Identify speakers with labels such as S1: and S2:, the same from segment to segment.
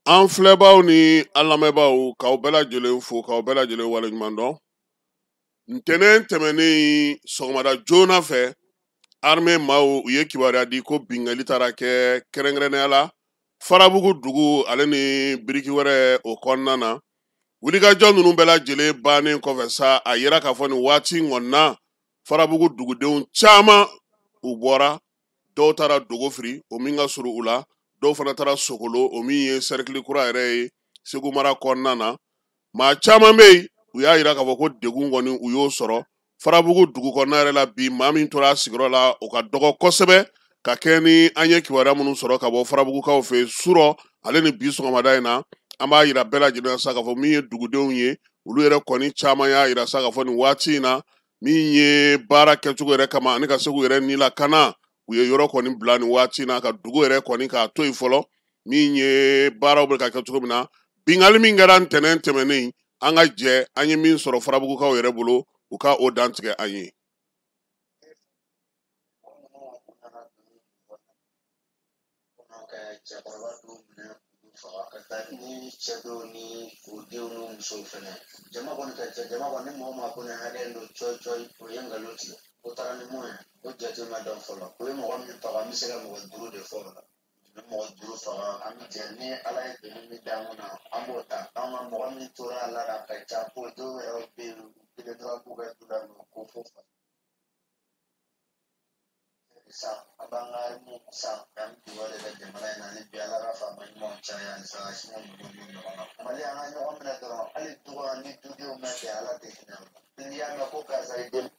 S1: An filɛbaw ni an lamɛnbaaw, k'aw bɛɛ lajɛlen fo, k'aw bɛɛ lajɛlen waleɲuman dɔn. Ntɛnɛn tɛmɛnen sɔgɔmada joona fɛ, armée maaw u ye kibaruya di ko binkanni taara kɛ kɛrɛnkɛrɛnnenya la Farabugu dugu ale ni biriki wɛrɛ o kɔnɔna na. Wulikajɔ ninnu bɛɛ lajɛlen bannen kɔfɛ sa, a yira k'a fɔ nin waati ŋɔnna Farabugu dugudenw caman u bɔra, dɔw taara Dogofiri o min ka surun u la, dɔw fana taara Sokolo o min ye sɛrikili kura yɛrɛ ye Segu mara kɔnɔna na. Maa caman bɛ yen, u y'a yira k'a fɔ ko degun kɔni u y'o sɔrɔ Farabugu dugu kɔnɔna yɛrɛ la. Bi maa min tora a sigiyɔrɔ la, o ka dɔgɔ kosɛbɛ ka kɛ ni an ye kibaruya minnu sɔrɔ ka bɔ Farabugukaw fɛ surɔ ale ni bi sɔgɔmada in na. An b'a yira bɛɛ lajɛlen na sa k'a fɔ min ye dugudenw ye, olu yɛrɛ kɔni caman y'a yira sa k'a fɔ nin waati in na, min ye baara kɛcogo yɛrɛ kama ani ka se k'u yɛrɛ ni lakana, u ye yɔrɔ kɔni bila nin waati in na ka dugu yɛrɛ kɔni k'a to yen fɔlɔ. Min ye baaraw bɛ ka kɛ cogo min na, binkanni min kɛra ntɛnɛn tɛmɛnen, an ka jɛ an ye min sɔrɔ Farabugukaw yɛrɛ bolo, u ka o dantigɛ an ye.
S2: Cɛkɔrɔba dɔw minɛ k'u faga ka taa ni cɛ dɔw ni u denw n'u musow fɛnɛ. Jama kɔni ka ca, jama kɔni ni mɔgɔ ma ko ne hakɛ don cɔyi cɔyi, o ye nkalon tigɛ. O taara ni mun ye, o jate ma dɔn fɔlɔ. O ye mɔgɔ min faga, an bɛ se ka mɔgɔ 5 de fɔ o la. Ni mɔgɔ 5 faga, an bɛ jɛ ni Ala ye doni min d'an kun na, an b'o ta. An ka mɔgɔ min tora a la a ka ca, ko dɔw yɛrɛ bɛ yen, u kelen dɔrɔn b'u ka du la, ko fo fa san. An b'an ka armew san, an bɛ dugawu de kɛ jamana in na ni bi Ala ka faama ɲumanw caya ani Asimi ninnu n'u ɲɔgɔnna. Mali, an ka ɲɔgɔn minɛ dɔrɔn, hali du kɔnɔ ni dudenw ma bɛn, Ala tɛ hinɛ o la. N'i y'a mɛn ko karisa ye den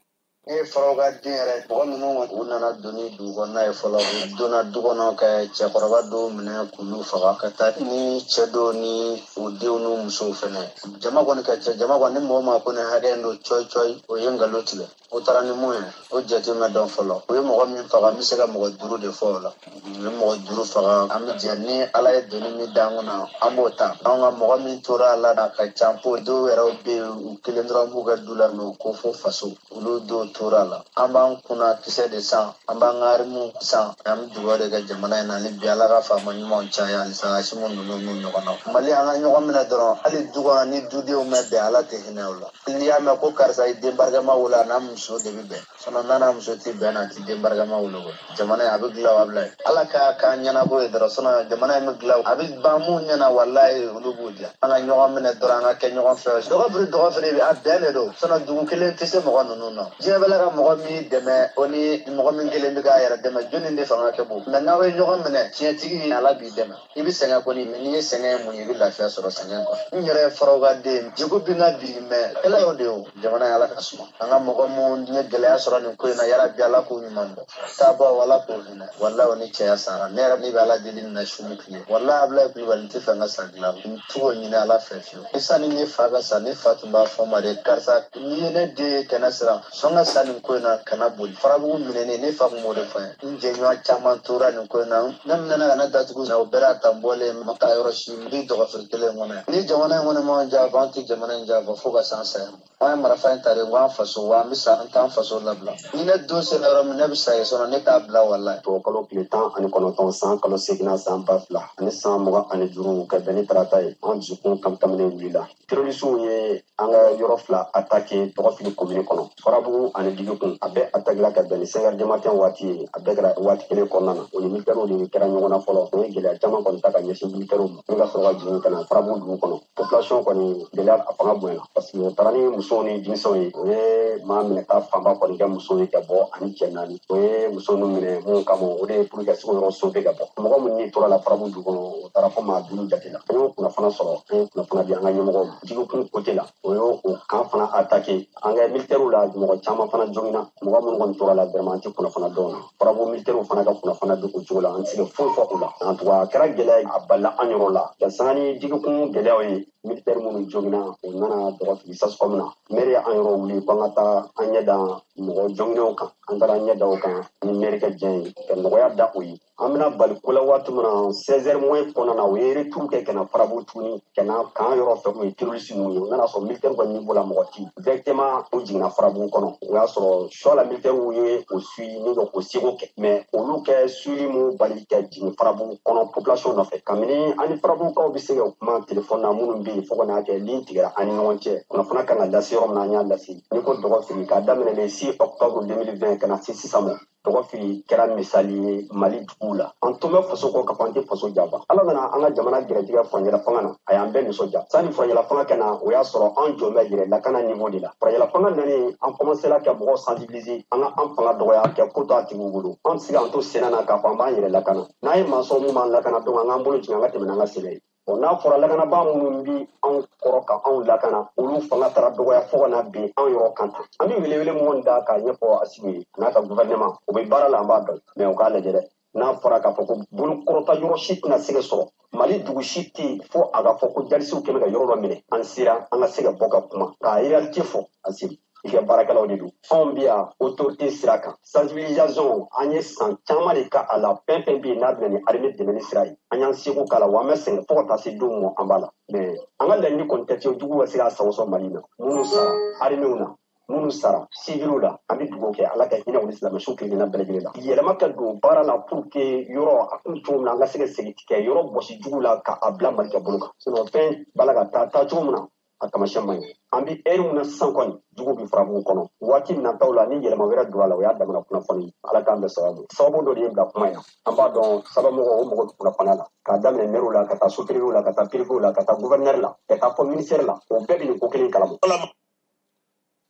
S2: ne ye faraw ka den yɛrɛ, mɔgɔ ninnu u nana don ni dugu kɔnɔna ye fɔlɔ, u donna du kɔnɔ ka cɛkɔrɔba dɔw minɛ k'olu faga ka taa ni cɛ dɔw ni u denw n'u musow fɛnɛ. Jama kɔni ka ca, jama kɔni ni mɔgɔ ma ko ne hakɛ don cɔyi cɔyi, o ye nkalon tigɛ. O taara ni mun ye, o jate ma dɔn fɔlɔ. O ye mɔgɔ min faga, an bɛ se ka mɔgɔ 5 de fɔ o la. U ye mɔgɔ 5 faga, an bɛ jɛ ni Ala ye doni min d'an kun na, an b'o ta. An ka mɔgɔ min tora a la a ka ca, ko dɔw yɛrɛ bɛ yen, u kelen dɔrɔn b'u ka du la, mɛ u ko fo faso, olu dɔw tora a la. An b'an kunna kisɛ de san, an b'an ka armew san, an bɛ dugawu de kɛ jamana in na ni bi Ala ka faama ɲumanw caya ani Asimi ninnu n'u ɲɔgɔnna. Mali, an ka ɲɔgɔn minɛ dɔrɔn, hali du kɔnɔ ni dudenw ma bɛn, Ala tɛ hinɛ o la. N'i y'a mɛn ko karisa ye den barikama wolo, a n'a muso de bɛ bɛn, sinon n'a n'a muso tɛ bɛn, n'a tɛ den barikama wolo. Jamana in a bɛ dilan, o a bila yen, Ala k'a k'an ɲɛnabɔ ye dɔrɔn, sinon jamana in bɛ dilan, a bɛ ban mun ɲɛna, walayi olu b'u diya. An ka ɲɔgɔn minɛ dɔrɔn, an ka kɛ ɲɔgɔn fɛ. Dɔgɔ fili, dɔgɔ fili, a bɛn de don, sinon dugu kelen tɛ se mɔgɔ ninnu na. Diɲɛ bɛɛ la ka mɔgɔ min dɛmɛ, o ni mɔgɔ min kelen bɛ k'a yɛrɛ dɛmɛ, jɔnni de fanga kɛ bon? Mɛ n'aw ye ɲɔgɔn minɛ, tiɲɛtigi Ala b'i dɛmɛ. I bɛ sɛgɛn kɔni, mɛ n'i ye sɛgɛn ye mun ye, i bɛ lafiya sɔrɔ sɛgɛn kɔfɛ. N yɛrɛ ye faraw ka den jiko bi na bi, mɛ kɛlɛ y'o de ye o. Jamana ye Ala ka suma. An ka mɔgɔ mun ye gɛlɛya sɔrɔ nin ko in na, yarabi Ala k'o ɲuman dɔn. Taabaw Ala k'o hinɛ. Walayi o ni cɛya sara. Ne yɛrɛ ne bɛ Ala deli nin na su ni tile. Walayi Abulayi Kulubali, n tɛ fɛ n ka sa dilan. N t'o ɲini Ala fɛ fiyewu. Ni sani ne fa ka sa, ne fa tun b'a fɔ n ma de, karisa, n'i ye ne den ye kɛnɛ siran, sɔn ka sa nin ko in na, kana boli. Farabugu minɛnen, ne fa tun b'o de fɔ n ye. N jɛɲɔgɔn caman tora nin ko in na. Ne minɛna ka ne datugu, o bɛɛ n'a ta n bɔlen, ma taa yɔrɔ si, n bɛ dɔgɔfiri kelen kɔnɔ yan. Ni jamana in kɔni m'anw janfa, an tɛ jamana in janfa fo ka s'an saya ma. An ye marifa in ta de ko an faso, wa an bɛ sa, an t'an faso labila. Ni ne don sera yɔrɔ min, ne bɛ sa yen, sɔrɔ ne t'a bila, walayi.
S3: Tubabukalo tile 19, san kalo seginna, san 2025, ka bɛn ni tarata ye, an dusukun kamkaminen wulila. Terroristew ye an ka yɔrɔ 2 attaqué Dɔgɔfili commune kɔnɔ, Farabugu ani Digikun. A bɛɛ attaqué la ka bɛn ni 5 heures du matin waati ye, a bɛɛ kɛra waati kelen kɔnɔna na. O ni militaires de kɛra ɲɔgɔn na fɔlɔ. O ye gɛlɛya caman kɔni ta ka ɲɛsin militaires ma, ni ka sɔrɔ ka jigin ka na Farabugu dugu kɔnɔ. Population kɔni gɛlɛya a fanga bonyana, parce que o taara ni musow ni denmisɛnw ye. O ye maa minɛta fanba kɔni kɛ musow ye ka bɔ ani cɛ 4. O ye muso ninnu minɛ mun kama, o de ye pour que ka se k'o yɔrɔ sauver ka bɔ. Mɔgɔ minnu ni tora la Farabugu dugu kɔnɔ, o taara fo maa 5 jate la. An y'o kunnafoni sɔrɔ, an ye kunnafoni di an ka ɲɛmɔgɔw ma. Digikun côté la, o y'o o kan fana attaqué. An ka militaires la, mɔgɔ caman fana joginna. Mɔgɔ minnu kɔni tora la, vraiment an tɛ kunnafoni dɔn na. Farabugu militaires fana ka kunnafoni bɛ o cogo la, an tɛ se ka foyi fɔ o la. En tout cas, a kɛra gɛlɛya ye, a balila an yɔrɔ la. Ka sanga ni Digikun gɛlɛyaw ye, militaire minnu joginna, o nana Dɔgɔfili SASCOM na. Maire ye an yɔrɔ wuli ko an ka taa an ɲɛ da Mɔgɔ jɔngɛnw kan, an taara ɲɛ da o kan ni mɛri ka diɲɛ ye ka nɔgɔya da o ye. An bɛna bali ko la waati min na, 16 heures moins kɔnɔna na, u ye retour kɛ ka na Farabugu tuguni, ka na camp yɔrɔ fɛ. U ye terroriste ninnu ye, u nana sɔrɔ militaire ka niveau la, mɔgɔ ti directement. U jiginna Farabugu kɔnɔ, o y'a sɔrɔ Suala militaire ye o suivi ni ka o seko kɛ, mais olu kɛ suivi mun bali ka jigin Farabugu kɔnɔ population nɔfɛ. Kabini an ni Farabugukaw bɛ se ka kuma téléphone na, minnu bɛ yen, fo ka n'a kɛ ligne tigɛra an ni ɲɔgɔn cɛ. Kunnafoniya kan ka lase yɔrɔ min na, an y'a lase. N'i ko Dɔgɔfili, k'a daminɛ le 6 octobre 2020 ka na se sisan ma, Dɔgɔfili kɛra misali ye Mali duguw la. An tun bɛ faso kɔ ka fɔ an tɛ faso janfa. Ala nana an ka jamana gɛrɛtigɛ furancɛla fanga na, a y'an bɛɛ nisɔndiya. Sani furancɛla fanga ka na, o y'a sɔrɔ an jɔn bɛ yɛrɛ lakana niveau de la. Furancɛla fanga nani, an commencé ka mɔgɔw sensibiliser, an ka an fanga dɔgɔya kɛ ko to a tigiw bolo. An tɛ se k'an to senna na k'a fɔ an b'an yɛrɛ lakana. N'an ye maa sɔrɔ mun b'an lakana, donc an k'an bolo jigin, an ka tɛmɛ n'an ka sɛnɛ ye. N'a fɔra lakanabaa minnu bi anw kɔrɔ ka anw lakana, olu fanga taara dɔgɔya fo ka na bin anw yɔrɔ kan tan. An bɛ welewele mun da k'a ɲɛfɔ Asimi ye n'a ka gouvernement, o bɛ baara la, an b'a dɔn, mais u k'a lajɛ dɛ. N'a fɔra k'a fɔ ko bolokɔrɔta yɔrɔ si tɛna se ka sɔrɔ Mali dugu si tɛ yen, fo a ka fɔ ko jalisiw kɛmɛ ka yɔrɔ dɔ minɛ, an sera an ka se ka bɔ ka kuma k'a réalité fɔ. Asimi, i ka baarakɛlaw de don. Anw bɛ yan autorité sira kan, sensibilisation, an ye san caman de ka a la. Fɛn fɛn bɛ yen n'a bɛna ni armée dɛmɛni sira ye, an y'an seko k'a la, wa an bɛ sɛgɛn fo ka taa se don ma, an b'a la. Mais an ka laɲini kɔni tɛ fiyewu jugu ka se k'a sago sɔrɔ Mali na. Minnu sara armée na, minnu sara civiliw la, an bɛ dugawu kɛ, Ala ka hinɛ olu silamɛ su kelenna bɛɛ lajɛlen la. Yɛlɛma ka don baara la pour que yɔrɔ a kun cogo min na, an ka se ka segin kɛ yɔrɔ bɔsi jugu la k'a bila Mali ka bolo kan. Sinon fɛn b'a la ka taa taa cogo min na, a tamasiyɛn man ɲi. An bɛ ɛri min na sisan kɔni, jugu bɛ Farabugu kɔnɔ. Waati min nataw la, ni yɛlɛma wɛrɛ don a la, o y'a damana kunnafoni. Ala k'an bɛn sababu sababu dɔ de ye bila kuma in na. An b'a dɔn sabamɔgɔ o mɔgɔ bɛ kunnafoniya la, k'a daminɛ mɛriw la, ka taa sous-préfetw la, ka taa préfetw la, ka taa gouverneur la, ka taa fɔ ministère la, o bɛɛ bɛ nin ko kelen kalama.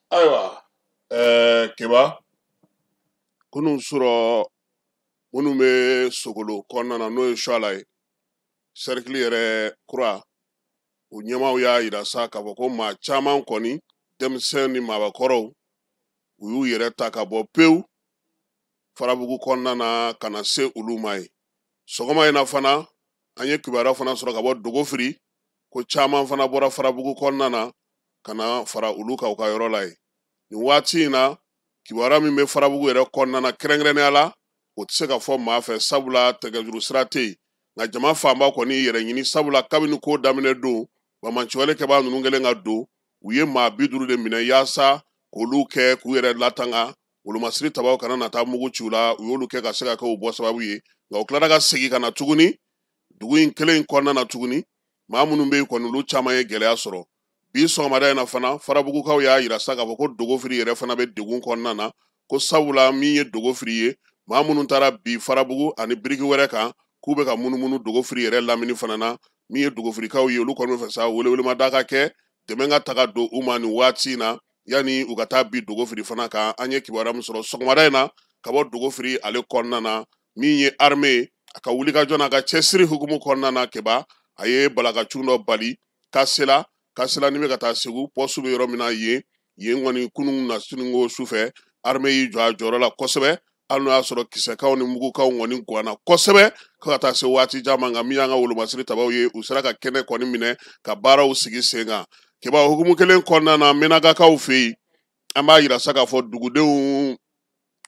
S1: Ayiwa, Keba, kunun sɔrɔ minnu bɛ Sogolo kɔnɔna na, n'o ye Suala ye, cercle yɛrɛ kura, o ɲɛmaaw y'a yira sa k'a fɔ ko maa caman kɔni, denmisɛn ni maabakɔrɔw, u y'u yɛrɛ ta ka bɔ pewu Farabugu kɔnɔna na ka na se olu ma ye. Sɔgɔma in na fana, an ye kibaruya fana sɔrɔ ka bɔ Dogofiri ko caman fana bɔra Farabugu kɔnɔna na ka na fara olu kan u ka yɔrɔ la yen. Nin waati in na, kibaruya min bɛ Farabugu yɛrɛ kɔnɔna na kɛrɛnkɛrɛnnenya la, o tɛ se ka fɔ maa fɛ, sabula tɛgɛjuru sira tɛ yen. Nka jama fanba kɔni y'i yɛrɛ ɲini, sabula kabini ko daminɛ don, bamanciwale kɛbaa ninnu kɛlen ka don, u ye maa 50 de minɛ yaasa k'olu kɛ k'u yɛrɛ latanga, wolomasiri tabaw kana na taa mugu ci u la. U y'olu kɛ ka se ka kɛ u bɔ sababu ye. Nka u tilara ka segin ka na tuguni dugu in kelen in kɔnɔna na tuguni. Maa minnu bɛ yen kɔni, olu caman ye gɛlɛya sɔrɔ. Bi sɔgɔmada in na fana, Farabugukaw y'a yira sa k'a fɔ ko Dogofiri yɛrɛ fana bɛ degun kɔnɔna na, ko sabula min ye Dogofiri ye, maa minnu taara bi Farabugu ani biriki wɛrɛ kan, k'u bɛ ka munumunu Dogofiri yɛrɛ lamini fana na. Min ye Dogofirikaw ye, olu kɔni bɛ fɛ sa welewelemada ka kɛ, dɛmɛ ka taga don u ma nin waati in na, yanni u ka taa bi Dogofiri fana kan. An ye kibaruya min sɔrɔ sɔgɔmada in na ka bɔ Dogofiri ale kɔnɔna na, min ye armée a ka wulikajɔ n'a ka cɛsiri hukumu kɔnɔna na, Keba, a ye balakacun dɔ bali Kasela. Kasela ni bɛ ka taa Segu, pɔsu bɛ yɔrɔ min na yen. Yen kɔni, kunun na siniko su fɛ, armée y'i jɔ a jɔyɔrɔ la kosɛbɛ, hali n'o y'a sɔrɔ kisɛkanw ni mugukanw kɔni ganna kosɛbɛ fo ka taa se waati jan ma. Nka min y'an ka wolomasiri tabaw ye, u sera ka kɛnɛ kɔni minɛ ka baaraw sigi sen kan. Keba, hukumu kelen kɔnɔna na, Menakakaw fɛ yen, an b'a yira sa k'a fɔ dugudenw,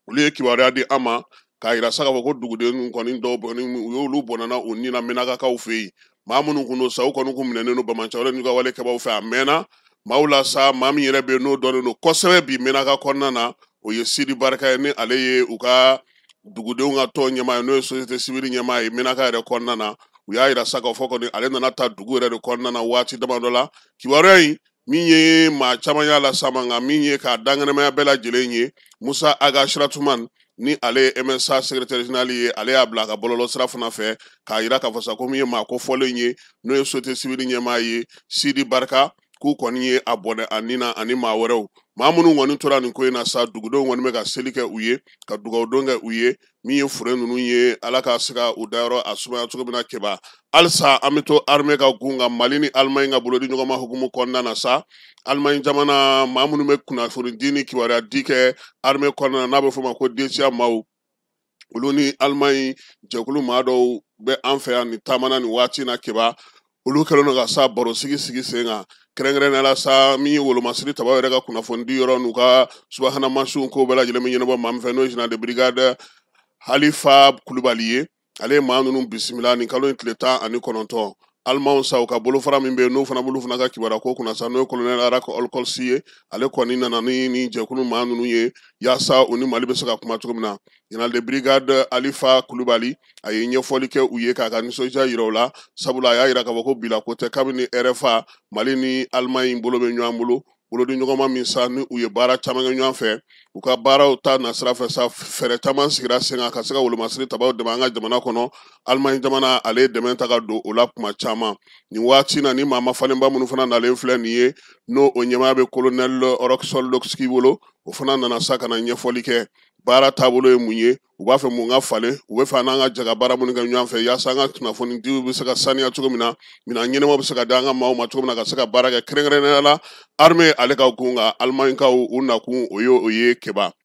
S1: olu ye kibaruya di an ma k'a yira sa k'a fɔ ko duguden kɔni dɔw kɔni, u y'olu bɔnna u ni na Menakakaw fɛ yen. Maa minnu kun don sa, u kɔni kun minɛnen don bamancɛwale n'u ka wale kɛbaw fɛ a mɛnna maaw la sa. Maa min yɛrɛ bɛ yen n'o dɔnnen don kosɛbɛ bi Menaka kɔnɔna na, o ye Sidi Barika ye, ni ale ye u ka dugudenw ka tɔn ɲɛmaa ye, n'o ye société civile ɲɛmaa ye Menaka yɛrɛ kɔnɔna na. U y'a yira sa k'a fɔ kɔni ale nana ta dugu yɛrɛ de kɔnɔna na waati damadɔ la. Kibaruya in min ye maa caman y'a las'a ma, nka min ye k'a dankɛnɛmaya bɛɛ lajɛlen ye, Musa Aga Siratuman, ni ale ye MSA secrétaire général ye, ale y'a bila a ka bɔlɔlɔ sira fana fɛ k'a yira k'a fɔ sa ko min ye maa kofɔlen ye, n'o ye société civile ɲɛmaa ye, Sidi Barika, k'u kɔni ye a bɔnɛ a ni na, ani maa wɛrɛw. Maa minnu kɔni tora nin ko in na sa, dugudenw kɔni bɛ ka seli kɛ u ye, ka dugawudon kɛ u ye. Min ye fure ninnu ye, Ala ka se ka u dayɔrɔ a sumaya cogo min na. Keba, halisa an bɛ to armée ka gun kan, Mali ni Alimaɲi ka bolodi ɲɔgɔn ma hukumu kɔnɔna na sa. Alimaɲi jamana maa minnu bɛ kunnafoni di ni kibaruya di kɛ armée kɔnɔna na, n'a bɛ f'o ma ko DCA maaw, olu ni Alimaɲi jɛkulu maa dɔw bɛ an fɛ yan nin taamana nin waati in na. Keba, olu kɛlen don ka sa baro sigi sigi sen kan. Kɛrɛnkɛrɛnnenya la sa, min ye wolomasiri tabaw yɛrɛ ka kunnafonidi yɔrɔ n'u ka subahana mansinw ko bɛɛ lajɛlen bɛ ɲɛnabɔ maa min fɛ, n'o ye général de brigade Halifa Kulubali ye, ale ye maa ninnu bisimila nin kalo in tile 19. Alimanw sa, u ka bolofara min bɛ yen, n'o fana bolo fana ka kibaruya ko kunna sa, n'o ye colonel Arak Olkolsi ye, ale kɔni nana ni jɛkulu maa ninnu ye yaasa u ni Mali bɛ se ka kuma cogo min na. Général de brigade Alifa Kulubali, a ye ɲɛfɔli kɛ u ye k'a ka nisɔndiya yira u la, sabula a y'a yira k'a fɔ ko bila ko tɛ, kabini RFA, Mali ni Alimaɲi bolo bɛ ɲɔgɔn bolo, bolodi ɲɔgɔnma min sa ni u ye baara caman kɛ ɲɔgɔn fɛ. U ka baaraw ta nasira fɛ sa, fɛɛrɛ caman sigira sen kan ka se ka wolomasiri tabaw dɛmɛ an ka jamana kɔnɔ. Alimaɲi jamana, ale ye dɛmɛ ta ka don o la kuma caman. Nin waati na, ni maa mafalenba minnu fana nalen filɛ nin ye, n'o o ɲɛmaaya bɛ colonel Roxolowski bolo, o fana nana sa ka na ɲɛfɔli kɛ baara taabolo ye mun ye, u b'a fɛ mun ka falen, u bɛ fɛ an n'an ka jɛ ka baara minnu kɛ ɲɔgɔn fɛ yaasa an ka kunnafonidiw bɛ se ka saniya cogo min na, minɛn ɲɛnamaw bɛ se ka di an ka maaw ma cogo min na ka se ka baara kɛ, kɛrɛnkɛrɛnnenya la armée ale ka kun kan. Alimaɲikaw u nakun o ye o ye keba.